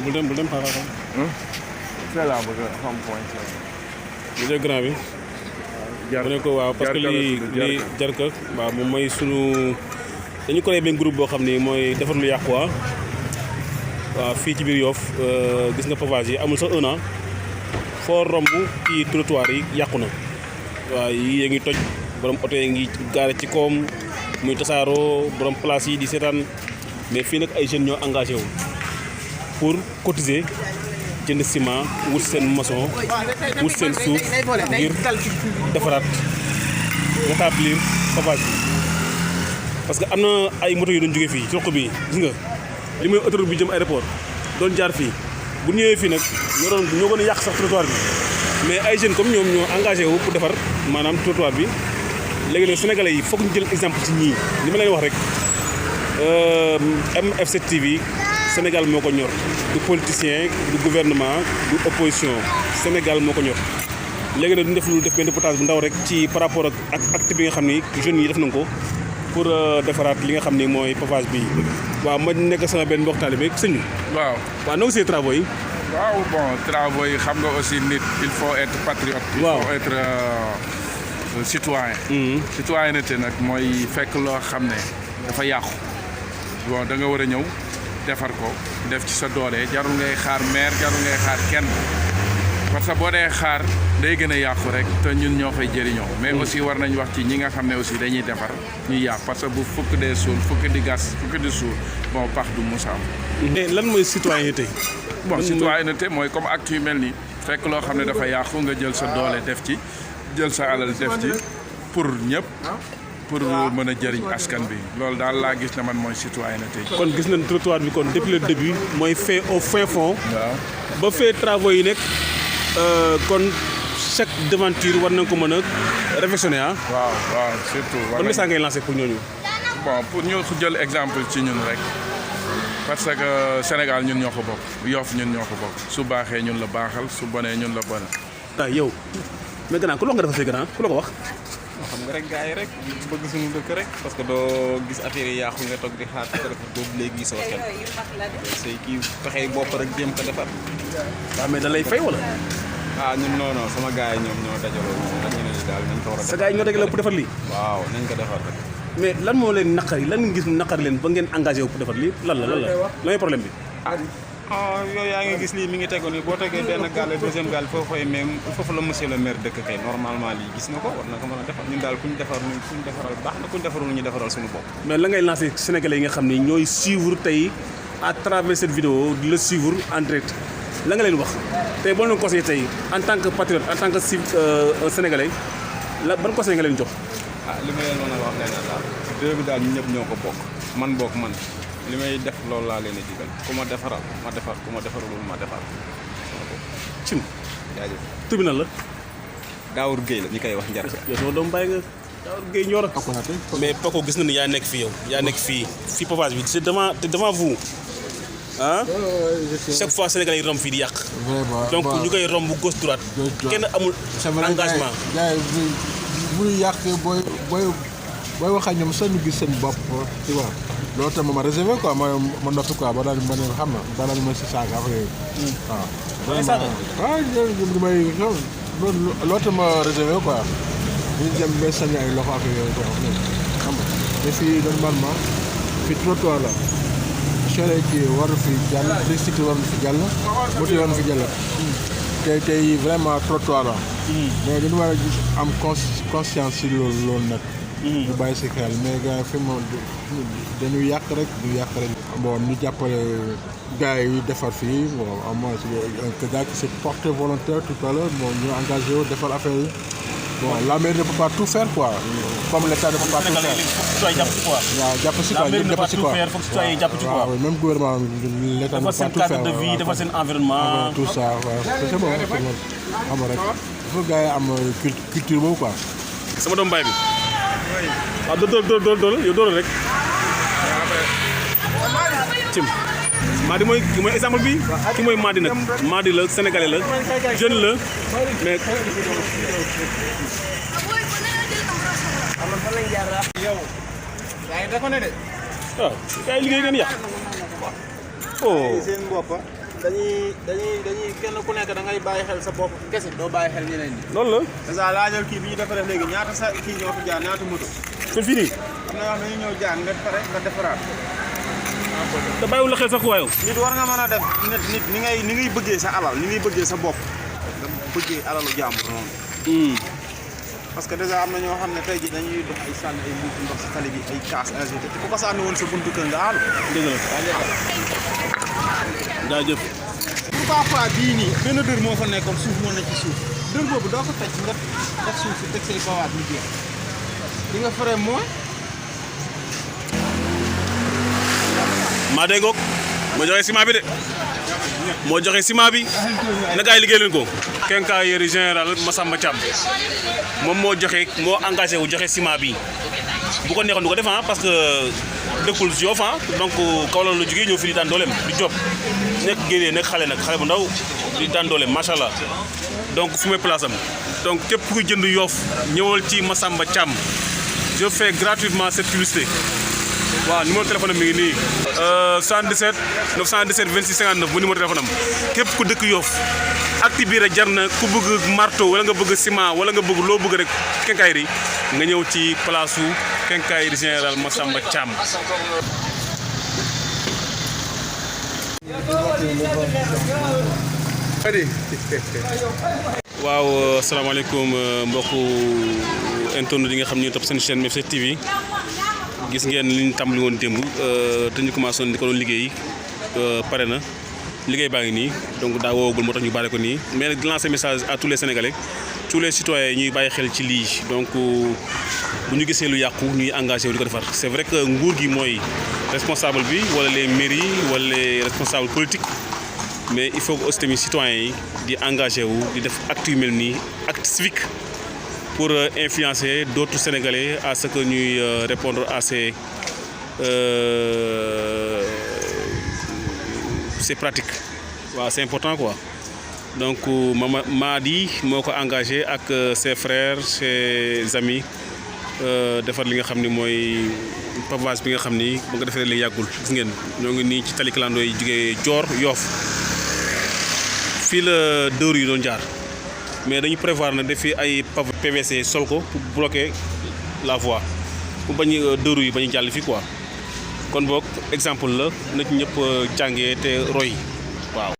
bul dem xaaral. fee laa bëgg a xam point. li de grand bi. mu ne ko waaw parce que lii jarka waaw moom mooy sunu dañu créé benn groupe boo xam ni mooy defar lu yàqu waaw fii ci biir Yoff gis nga pavage yi amul sax 1 an foo romb ci trottoir yi yàqu na waaw yii ngi toj borom oto yi ngi gaare ci koom muy tasaaroo borom place yi di seetaan mais fii nag ay jeunes ñoo engagé wu pour cotiser jënd ciment wut seen maçon wut seen suuf ngir defaraat rétablir pavage bi parce que am na ay moto yu doon jógee fii ci roq bi gis nga li mooy autoroute bi jëm aéroport doon jaar fii bu ñëwee fii nag ñoo gën a yàq sax trottoir bi mais ay jeunes comme ñoom ñoo engagé wu pour defar maanaam trottoir bi léegi nag sénégalais yi foog ñu jël exemple ci ñii li ma leen wax rek MFC TV Sénégal moo ko ñor du politicien du gouvernement du opposition Sénégal moo ko ñor léegi nag duñ def lu def benn reportage bu ndaw rek ci par rapport ak acte bi nga xam ni jeunes yi def nañ ko pour defaraat li nga xam ni mooy pavage bi waaw ma nekk sama benn mbokk taalibe sëñ bi. waaw noo gisee travaux yi. waaw bon travaux yi xam nga aussi nit il faut être patriote. il faut être citoyen. citoyenneté nag mooy fekk loo xam ne dafa yàqu bon da nga war a ñëw. defar ko def ci sa doole jarul ngay xaar maire jarul ngay xaar kenn parce que boo dee xaar day gën a yàqu rek te ñun ñoo koy jëriñoo mais aussi war nañ wax ci ñi nga xam ne aussi dañuy defar ñuy yàq parce que bu fukk dee suul fukk di gas fukk di suul bon pax du musaam. mais lan mooy citoyenneté. bon citoyenneté mooy comme acte yu mel nii fekk loo xam ne dafa yàqu nga jël sa doole def ci jël sa alal def ci pour ñëpp. pour mën a jëriñ askan bi loolu daal laa gis na man mooy citoyenneté. kon gis nañ trottoir bi kon depuis le début mooy fait au fin fond. waaw ba fee travaux yi nekk kon chaque devanture war nañ ko mën a réfectionner ah. waaw surtout. ban message ngay lancé pour ñooñu. bon pour ñu jël exemple ci ñun rek parce que Sénégal ñun ñoo ko bokk Yoff ñun ñoo ko bokk su baaxee ñun la baaxal su bonee ñun la bonal. yow mais gannaaw ku la nga defar fii gannaaw ku la ko wax. xam nga rek gars yi rek bëgg suñu dëkk rek parce que doo gis affaire yi yàqu nga toog di xaar boobu léegi gisoo kenn say kii pexe bopp rek jéem ko defar. waaw mais da lay fay wala. ñun non sama gars yi ñoom ñoo dajaloo ak ñu ne daal nañ ko war a. sa gars yi ñoo dajaloo pour defar lii. waaw nañ ko defar rek. mais lan moo leen naqari lan ngeen gis mu naqari leen ba ngeen engagé wu pour defar lii lan la mooy problème bi. yow yaa ngi gis lii mi ngi tegu nii boo tegee benn gaale deuxième gaale foofu même foofu la monsieur le maire dëkk kay normalement lii gis na ko war na ko mën a defar ñun daal kuñ defaral baax na kuñ defarul ñu defaral suñu bopp. mais la ngay lancé sénégalais yi nga xam ni ñooy suivre tey à travers cette vidéo di la suivre en direct la nga leen wax tey boo leen conseillé tey en tant que patriote en tant que sénégalais la ban conseil nga leen jox. li ma leen mën a wax leen daal réew bi daal ñun ñëpp ñoo ko bokk man bokk man. li may def loolu laa leen a digal ku ma defaral ma defar ku ma defaralul ma defar. cim. jaajëf tribunal la. Daawur Guèye la ñu koy wax njariñ. yow sama doom bàyyi nga Daawur Guèye ñor. mais Paco gis na ni yaa nekk fii yow yaa nekk fii pavage bi c'est devant vous ah. chaque fois sénégalais yi romb fii di yàq. donc ñu koy romb gauche droite. kenn amul engagement. gars yi bu ñu yàq booy wax ak ñoom sax ñu gis seen bopp tu vois. loolu tamit ma réservé quoi ma noppi quoi ba daal di ma ne xam na ba daal di ma si saaga affaire yooyu. waaw. vraiment loolu tamit ma réservé quoi ñu dem ba sañ ay loxo affaire yooyu quoi xam nga mais fii normalement fii trottoir la chéré kii waru fi jàll cycle waru fi jàll moto waru fi jàll. tey vraiment trottoir la. mais dañu war a gis am conscience si loolu nag. ñu bàyyi si xel mais gars yi fi moom dañuy yàq rek du yàq rek. bon ñu jàppale gars yi defar fii bon au moins que gars qui s'est porté volontaire tout à l'heure bon ñu engagé wu defar affaire yi bon la mairie ne peut pas tout faire quoi. comme l'État ne peut pas tout faire. waaw jàpp si quoi ñëpp jàpp si quoi. waaw même gouvernement l'État ne peut pas tout faire. cadre de vie defar seen environnement. tout ça waaw c'est bon xam nga rek il faut gars yi am culture boobu quoi. sama doom baay bi. waaw dool yow dool rek. cim Madi mooy ki mooy exemple bi ki mooy Madi nag Madi la sénégalais la jeune la mais. waaw gars yi liggéey ngeen yàq. oh dañuy kenn ku nekk da ngay bàyyi xel sa bopp kese doo bàyyi xel ñeneen ñi. loolu la. dèjà laajal kii bi ñu defaree léegi ñaata sa kii ñoo fi jaar ñaata moto. kon fii nii. am na yoo xam ne dañuy ñëw jaar nga pare nga defaraat. te bàyyiwul la xel sax waayo. nit war nga mën a def nit ni ngay bëggee sa alal ni ngay bëggee sa bopp nga bëggee alalu jàmbur noonu. parce que dèjà am na ñoo xam ne tey jii dañuy dox ay sànni ay mbuutu ndox si tali bi ay kaas te ku ko sànni woon sa buntu kër nga àll. dëgg la jaajëf. pourquoi pas bii nii benn dër moo fa nekkoon suuf moo nekk ci suuf dër boobu doo ko teg nga def suuf si teg say bawaat mu jeex di nga fere mooy. maa dee goog moo joxe ciment bi de moo joxe ciment bi na gaa yi liggéey leen ko. quincaillerie général Massamba Thiam moom moo engagé wu joxe ciment bi bu ko neexoon du ko def parce que dëkkul si Yoff donc Kaolack la jógee ñëw fii di daan dooleem di job nekk génnee nekk xale bu ndaw di daan dooleem macha allah donc fu may place am donc képp kuy jënd Yoff ñëwal ci Massamba Thiam je fais gratuitement cette publicité. waaw numéro téléphone am mi ngi nii 77 917 26 59 bu numéro téléphone am képp ku dëkk Yoff acte bii rek jar na ku bëgg marteau wala nga bëgg ciment wala nga bëgg loo bëgg rek quincaillerie nga ñëw ci place su quincaillerie général Massamba Thiam. waaw asalaamaaleykum mbokku internet yi nga xam ne ñoo topp seen chaîne Mef 7 TV. gis ngeen li ñu tàmbali woon démb te ñu commencé woon di ko doon liggéey pare na liggéey baa ngi nii donc daa woowagul moo tax ñu bàyyi ko nii mais nag di lancer message à tous les sénégalais tous les citoyens yi ñuy bàyyi xel ci lii donc bu ñu gisee lu yàqu ñuy engagé wu di ko defar c'est vrai que nguur gi mooy responsable bi wala les mairies wala les responsables politiques mais il faut que aussi tamit citoyens yi di engagé wu di def acte yu mel nii acte civique pour influencer d'autres Sénégalais à ce que ñuy répondre à ces pratiques. waaw c'est important quoi donc Madi moo ko engagé ak ses frères ses amis defar li nga xam ni mooy pavage bi nga xam ni ba nga defee léegi yàggul gis ngeen ñoo ngi nii ci tali clando yi jógee Dior Yoff fii la dëru yi doon jaar. mais dañu prévoir na def fi ay PVC sol ko pour bloquer la voie pour bañ dëru yi bañu jàll fii quoi kon boog exemple la na ci ñëpp jàngee te roy waaw.